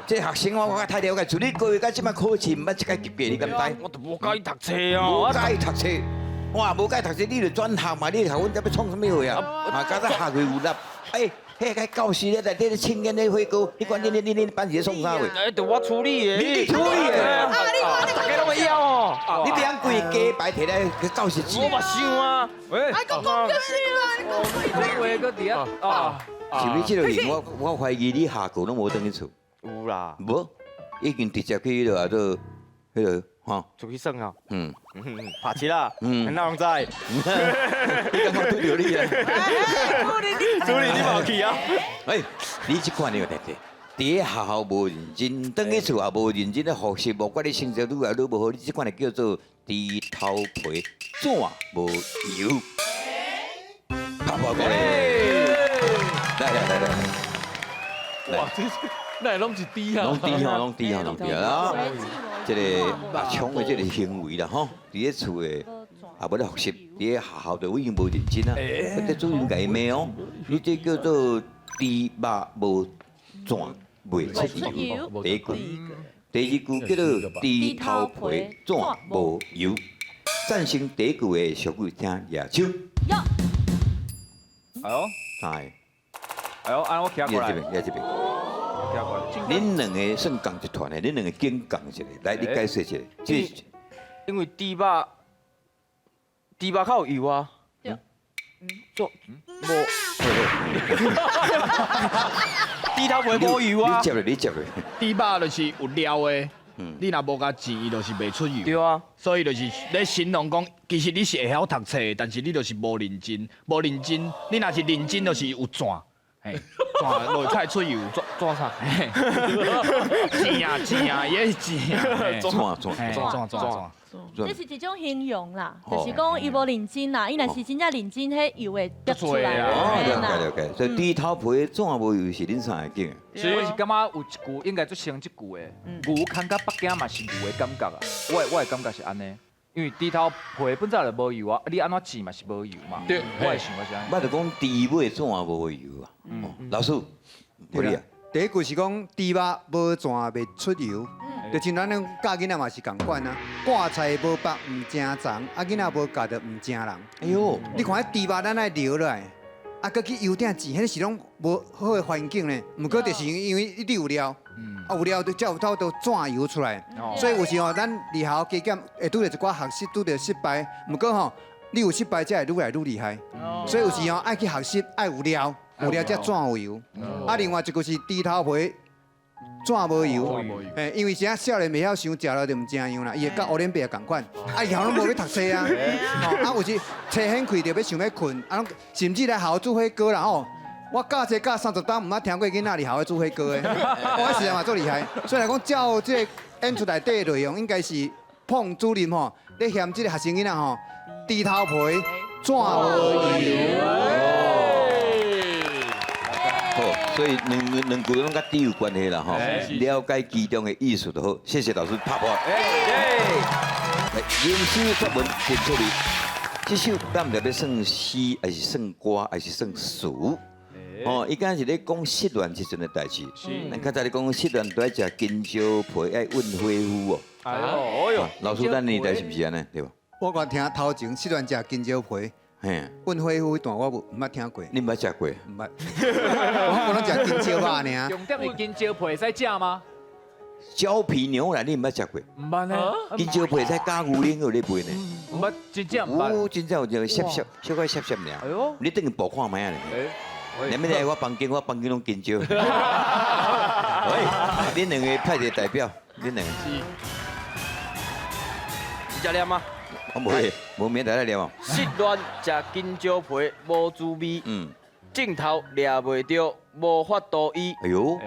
[SPEAKER 4] 這學生我較太了解，自你過去到這擺考試，毋捌這擺及格，你敢知？
[SPEAKER 7] 我都無佮意讀冊啊！
[SPEAKER 4] 無佮意讀冊，哇，無佮意讀冊，你就轉學嘛？你學阮這欲創啥物貨啊？啊，敢若學會有力，哎。彼个教室咧內底咧清煙咧火鍋，你管恁班是咧創啥貨？
[SPEAKER 7] 哎，就我處理的。
[SPEAKER 4] 你處理的。
[SPEAKER 7] 啊，你看，大家攏會曉哦。
[SPEAKER 4] 你袂曉規雞排提來去教室煮。
[SPEAKER 7] 我嘛想啊。
[SPEAKER 2] 喂。
[SPEAKER 6] 哎，講講咩啊？你講
[SPEAKER 2] 講話閣佇遐啊。
[SPEAKER 4] 是你這個型，我懷疑你下課攏無轉去厝。
[SPEAKER 7] 有啦。
[SPEAKER 4] 無，已經直接去彼落啊做，彼个吼。
[SPEAKER 7] 出去耍啊。
[SPEAKER 4] 嗯。
[SPEAKER 7] 拍七啦。嗯。哪攏知？
[SPEAKER 4] 你感覺拄著你啊？
[SPEAKER 7] 主任，你嘛有去啊？
[SPEAKER 4] 哎，你這款有特色，佇咧學校無認真，轉去厝也無認真咧復習，無管你成績愈來愈無好，你這款就叫做豬頭皮紙無油。拍破過來，來來來來，
[SPEAKER 1] 哇，這那攏是豬啊？
[SPEAKER 4] 攏豬吼，攏豬吼，攏豬啊！這個阿聰的這個行為啦，吼，佇咧厝的。也無咧學習，佇咧學校就已經無認真啊！這主任共伊罵哦，你這叫做豬肉無攢袂出油。第一句，第二句叫做豬頭皮紙無油。贊成第一句的俗語，請舉手。
[SPEAKER 2] 哎呦，
[SPEAKER 4] 哎，
[SPEAKER 2] 哎呦，按我徛過來。
[SPEAKER 4] 你這邊，你這邊。恁兩個算仝一團的，恁兩個景仝一個，來，你解釋一下。這
[SPEAKER 7] 因為豬肉。豬肉較有油啊，做無，豬頭皮無油啊。
[SPEAKER 4] 你接咧，你接咧。
[SPEAKER 3] 豬肉就是有料的，你若無共煎，伊就是袂出油。
[SPEAKER 7] 對啊，
[SPEAKER 3] 所以就是咧形容講，其實你是會曉讀冊，但是你就是無認真，無認真。你若是認真，就是有賺，嘿，賺落菜出油，
[SPEAKER 7] 賺啥？
[SPEAKER 3] 錢啊錢啊，也是錢啊，
[SPEAKER 4] 賺賺
[SPEAKER 3] 賺賺賺。
[SPEAKER 5] 這是一種形容啦，就是講伊無認真啦，伊若是真正認真，彼油會滴出來。
[SPEAKER 4] 哦，了解了解。所以豬頭皮紙無油是恁三个景。
[SPEAKER 2] 所以我是感覺有一句應該做先這句的，牛牽到北京嘛是牛的感覺啊。我的感覺是按呢，因為豬頭皮本來就無油啊，你按怎煎嘛是無油嘛。
[SPEAKER 1] 對，
[SPEAKER 2] 我會想我是按呢。
[SPEAKER 4] 我就講豬尾紙無油啊。老師，對啊。
[SPEAKER 8] 第一句是講豬肉無攢袂出油。就像咱教囡仔嘛是仝款啊，掛菜無縛毋成叢，啊囡仔無教著毋成人。
[SPEAKER 4] 哎喲，
[SPEAKER 8] 你看彼豬肉咱愛留落來，啊閣去油鼎煎，彼是攏無好的環境呢。毋過就是因為你有料，啊有料就才有透都攢油出來。所以有時候咱佇學校加減會拄著一寡學習拄著失敗，毋過吼，你有失敗才會愈來愈厲害。所以有時候愛去學習，愛有料，有料才攢有油。啊，另外一個是豬頭皮。紙無油，嘿，因為啥少年袂曉想，食了就毋成樣啦。伊會佮烏輪伯仝款，啊，以後攏無欲讀冊啊，啊，有時冊掀開就欲想欲睏，啊，甚至來學校煮火鍋啦吼。我教冊教30冬，毋捌聽過囡仔佇學校煮火鍋的，我實在嘛足厲害。所以來講，照這個演出內底的內容，應該是碰主任吼，咧嫌這個學生囡仔吼，豬頭皮紙無油。
[SPEAKER 4] 好，所以兩句攏佮豬有關係啦，吼，了解其中的意思就好。謝謝老師拍破。來，吟詩作文真趣味。這首咱毋知欲算詩，還是算歌，還是算詞？哦，伊敢是咧講失戀時陣的代誌。咱較早咧講失戀都愛食香蕉皮，愛穩火夫哦。
[SPEAKER 2] 哎喲，哎喲，
[SPEAKER 4] 老師，咱年代是毋是按呢？對無？
[SPEAKER 8] 我講聽頭前失戀食香蕉皮，穩火夫彼段我無毋捌聽過。
[SPEAKER 4] 你毋捌食過？
[SPEAKER 8] 毋捌。我攏食香蕉肉爾。
[SPEAKER 2] 重點是香蕉皮會使食嗎？
[SPEAKER 4] 蕉皮牛奶你毋捌食過？
[SPEAKER 2] 毋捌呢。
[SPEAKER 4] 香蕉皮使加牛奶有咧賣呢？
[SPEAKER 2] 毋捌，真正毋捌。
[SPEAKER 4] 有真正有這個澀澀，小可澀澀爾。哎喲，你等於報看覓仔咧？你欲來我房間，我房間攏香蕉。喂，恁兩个派一個代表，恁兩个。
[SPEAKER 7] 直接念嗎？
[SPEAKER 4] 我無會，無免來來念哦。
[SPEAKER 7] 失戀食香蕉皮無滋味，鏡頭掠袂著，無法度醫。
[SPEAKER 4] 哎喲，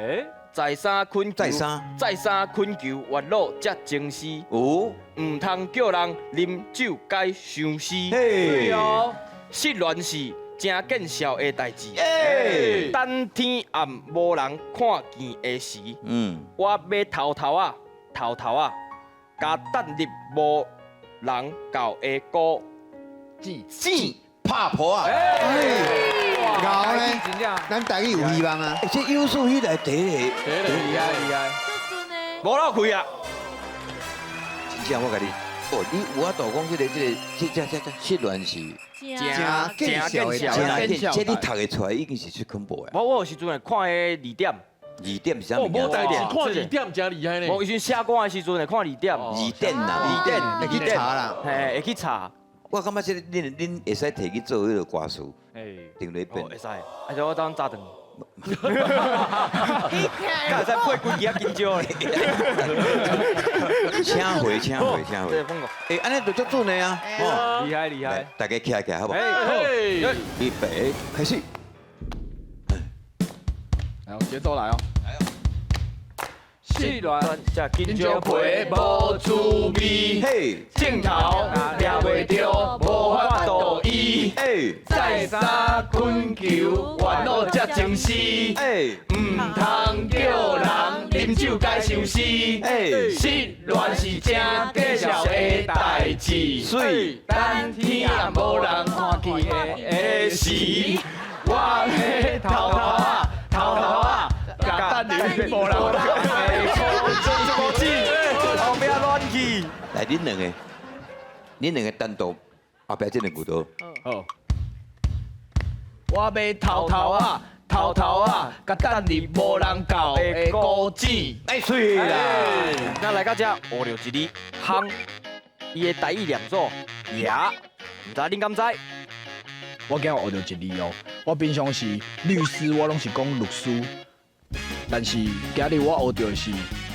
[SPEAKER 7] 再三懇求，
[SPEAKER 4] 再三，
[SPEAKER 7] 再三懇求，月老才情絲。
[SPEAKER 4] 哦，
[SPEAKER 7] 毋通叫人啉酒解相思。
[SPEAKER 4] 嘿，
[SPEAKER 7] 失戀是誠見笑的代誌。等天暗無人看見的時，我欲偷偷仔，偷偷仔，共擲入無人到的孤井
[SPEAKER 4] 拍破啊！𠢕
[SPEAKER 8] 咧，咱台語有希望啊！
[SPEAKER 4] 這有史以來第一个，
[SPEAKER 2] 厲害厲害，
[SPEAKER 7] 無落氣啊！
[SPEAKER 4] 真正我共你，哦，你有法度講這个這个，這這這這失戀是
[SPEAKER 8] 誠見笑的，
[SPEAKER 4] 誠見，這你讀會出來已經是出恐怖的。
[SPEAKER 7] 我有時陣會看彼字典，
[SPEAKER 4] 字典是啥物件？
[SPEAKER 1] 無代誌看字典誠厲害呢。
[SPEAKER 7] 無，伊時陣寫歌的時陣會看字典，
[SPEAKER 4] 字典啦，
[SPEAKER 7] 字典
[SPEAKER 8] 會去查啦，
[SPEAKER 7] 嘿，會去查。
[SPEAKER 4] 我感覺這个恁恁會使提去做彼个歌詞，定咧變。
[SPEAKER 7] 會使，啊，我當早頓。敢會使配幾支仔香蕉咧？
[SPEAKER 4] 請回，請回，請回。欸，按呢就足準的啊！
[SPEAKER 2] 厲害厲害！
[SPEAKER 4] 大家徛起來好無？預備，開始。
[SPEAKER 3] 來，節奏來哦。
[SPEAKER 2] 失戀
[SPEAKER 7] 食香蕉皮無滋味，鏡頭掠袂著，無法度醫。再三懇求，月老才情絲。毋通叫人啉酒解相思。失戀是誠見笑的代誌。
[SPEAKER 4] 媠，
[SPEAKER 7] 等天暗無人看見的時，我欲偷偷仔，偷偷仔，共擲入無人到的孤井。後壁亂去。
[SPEAKER 4] 來，恁兩個，恁兩個單獨後壁這兩句都。
[SPEAKER 3] 好。我欲偷偷仔，偷偷仔，共擲入無人到的孤井。
[SPEAKER 4] 哎，媠啦！
[SPEAKER 7] 那來到這，學著一字，烘，伊的台語念做牙，毋知恁敢知？
[SPEAKER 3] 我今日學著一字哦，我平常時律師，我攏是講律師，但是今日我學著的是，啊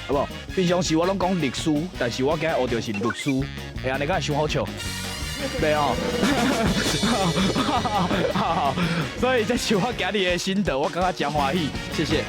[SPEAKER 3] 無，平常時我攏講律師，但是我今日學著是律師，會按呢敢會傷好笑？袂哦，所以這是我今日的心得，我感覺誠歡喜，謝謝。